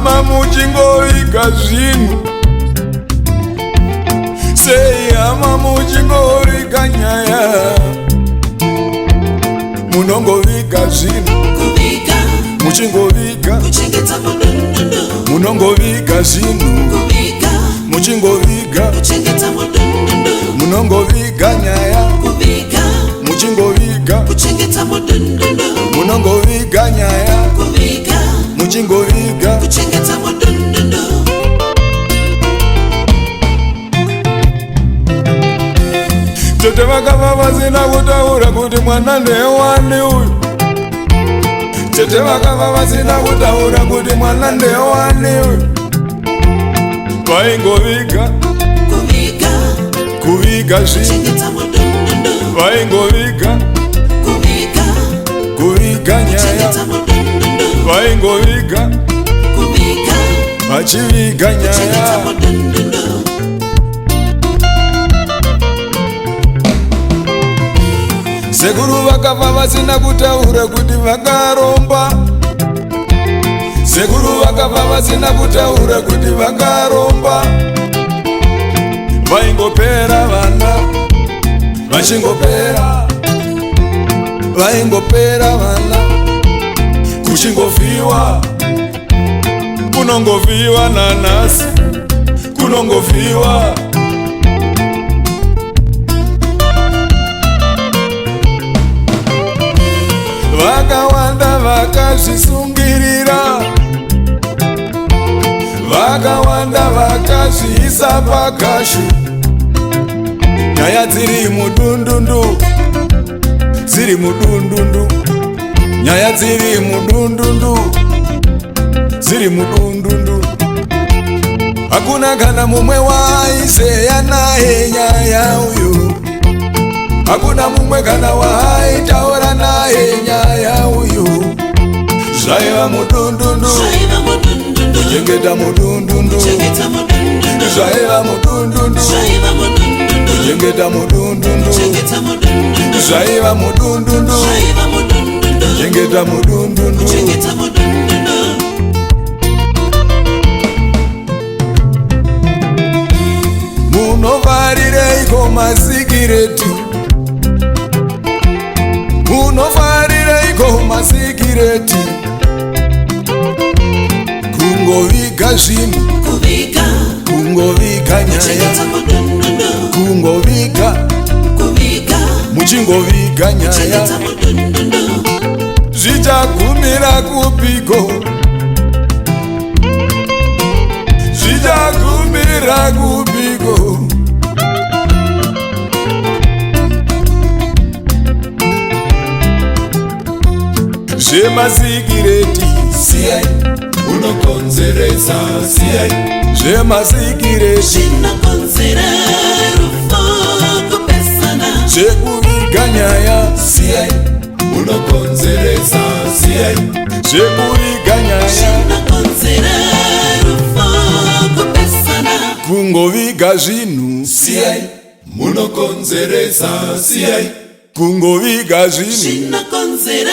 Hama muchingoviga zvinhu? Sei hama muchingoviga nyaya? Munongoviga zvinhu, Kuviga, muchingoviga, kuchengeta mudundundu. Munongoviga zvinhu, Kuviga, muchingoviga, kuchengeta mudundundu. Munongoviga nyaya, Kuviga, muchingoviga, kuchengeta mudundundu. Munongoviga nyaya, Kuviga, muchingoviga, kuchengeta mudundundu. Tete vakava vasina kutaura kuti mwana ndewani uyu. Tete vakava vasina kutaura kuti mwana ndewani uyu. Vaingoviga, Kuviga, kuviga zvinhu, kuchengeta mudundundu. Vaingoviga, Kuviga, kuviga nyaya, kuchengeta mudundundu. Vaingoviga, Kuviga, vachiviga kuchengeta nyaya. mudundundu. Sekuru vakafa vasina kutaura kuti vakaromba. Sekuru vakafa vasina kutaura kuti vakaromba. Vaingopera vana, vachingopera, vaingopera vana, kuchingofiwa, kunongofiwa nanhasi, kunongofiwa. Vakawanda vakazvisungirira, vakawanda vakazviisa pakashu. Nyaya dziri mudundundu, dziri mudundundu, nyaya dziri mudundundu, dziri mudundundu. Hakuna kana mumwe waizeya naye nyaya uyu, hakuna mumwe kana waaitaura naye nyaya uyu. Zvaiva mudundundu, Zvaiva mudundundu. kuchengeta mudundundu. Kuchengeta mudundundu. Zvaiva mudundundu, Zvaiva mudundundu. kuchengeta mudundundu. Kuchengeta mudundundu. Zvaiva mudundundu, Zvaiva mudundundu. kuchengeta mudundundu. Kuchengeta mudundundu. Munovharireiko masikireti? Munovharireiko masikireti? Kungoviga zvinhu, Kuviga, kungoviga nyaya, kuchengeta mudundundu. Kungoviga, Kuviga, muchingoviga nyaya. Kuchengeta mudundundu. Zvichagumira kupiko? Zvichagumira kupiko? Zvemasikireti Siyai, unokonzeresa, siyai. Zvemasikireti Zvinokonzera rufu, kupesana. Zvekuviga nyaya, Siyai, unokonzeresa, siyai. Zvekuviga nyaya, Zvinokonzera rufu, kupesana. Kungoviga zvinhu, Siyai, munokonzeresa, siyai. Kungoviga zvinhu, Zvinokonzera